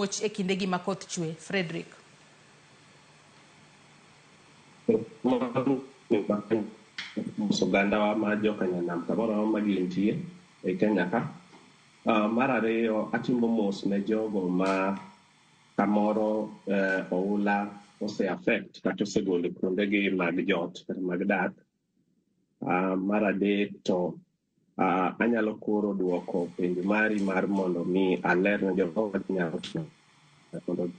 muoch e kindegi ma koth chwe. Frederick. Moso ogandawa ma joka nyanam kamoro amora ma gintie e Kenya ka. Mar ariyo, atimo mos ne jogo ma kamoro oula ose affect kata osegolo kuondegi mag jot kata mag dak. Mar adek to anyalo koro duoko penjo mari mar mondo mi aler ne jogo nyalo timo mondo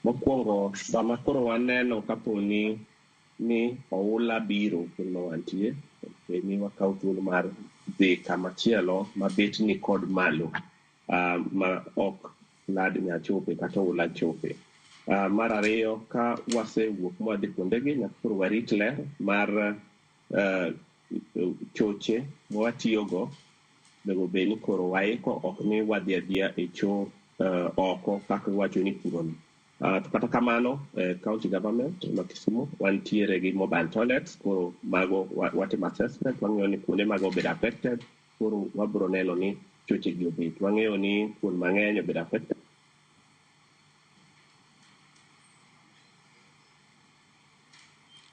mokwongo sama koro waneno kaponi ni oula biro kuonde ma wantie, bed ni wakawo thuolo mar dhi kama chielo ma bet ni kod malo ma ok flood nya chope kata oula chope. Mar ariyo, ka wasewuok mwadhi kuondegi, nyaka koro warit ler mar choche mwatiyogo. Onego bed ni koro waiko, ok ni wadhi adhiya e cho oko kaka iwacho ni puro ni. To kata kamano, county government ma Kisumu wantiere gi mobile toilets. Koro mago watimo assessment, wang'iyo ni kuonde mago obedo affected, koro wabro neno ni choche gi obet. Wang'eyo ni kuond mang'eny obedo affected.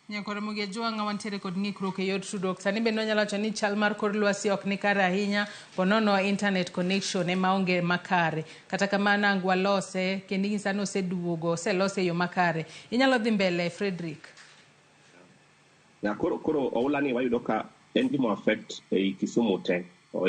Nyakwar Ramogi Ajwang'a, wantiere kod ng'ikruok e yor tudruok. Sani bende wanyalo wacho ni chal mar kor lwasi ok ni kare ahinya, ponono internet connection ema onge makare. Kata kamano ang' walose kendo inyisa ni oseduogo, oselose e yo makare. Inyalo dhi mbele, Frederick. Ya, koro oula ni wayudo ka en gima affect ei Kisumu te. O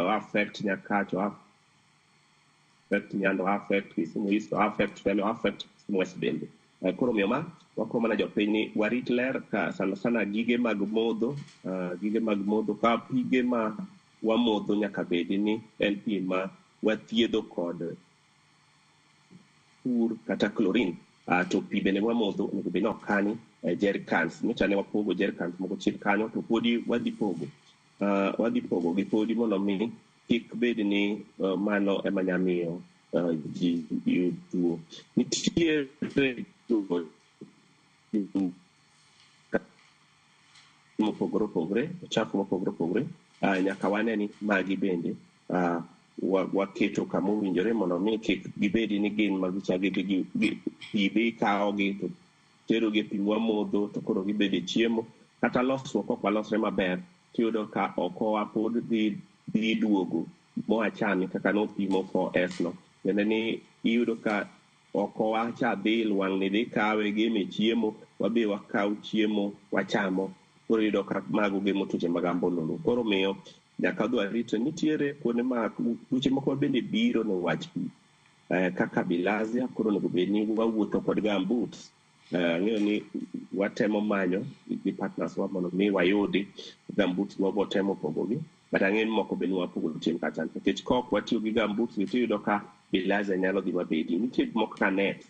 affect Nyakach, o affect Nyando, o affect Kisumu East, o affect Fele, o affect Kisumu West bende. Koro omiyo ma wakwayo mana jopiny ni warit ler ka sana sana gige mag modho, gige mag modho ka pige ma wamodho nyaka bedi ni en pi ma wathiedho kod pur kata chlorine. To pi bende mwamodho onego bed ni okani e jerrycans. Nyocha ne wapogo jerrycans moko chien kanyo, to podi wadhi pogo. Wadhi pogo gi podi mondo mi kik bed ni mano ema nya miyo ji yud tuo. Nitiere mopogore opogore, ochafu mopogore opogore, nyaka wane ni magi bende waketo kama owinjore mondo mi kik gibedi ni gin ma gichak gidhi pi dhi kawogi to terogi e pi mwamodho to koro gibedo e chiemo. Kata losruok ok walosre maber, tiyudo ka okowa pod dhi duogo mwachame kaka nopimo 4S no. Tiende ni iyudo ka okowa cha dhi, lwang'ni dhi kawe geme chiemo, wabe wakaw chiemo wachamo. Koro iyudo ka mago gemo tuoche mag ambululu. Koro miyo nyaka wadhi warite. Nitiere kuonde ma tuoche moko bende biro ne wach pi. Kaka bilharzia, koro onego bed ni wawuotho kod gumboots. Ang'eyo ni watemo manyo gi partners wa mondo mi wayudi gumboots wabo temo pogogi, but ang'eyo ni moko bende wapogo chien kacha, nikech ka ok watiyo gi gumboots gi tiyudo ka bilharzia nyalo dhi mabedi. Nitie gik moko kaka net,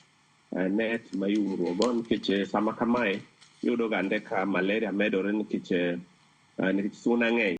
net ma iumruok go, nikech sama kamae iyudo gande ka malaria medore nikech suna ng'eny.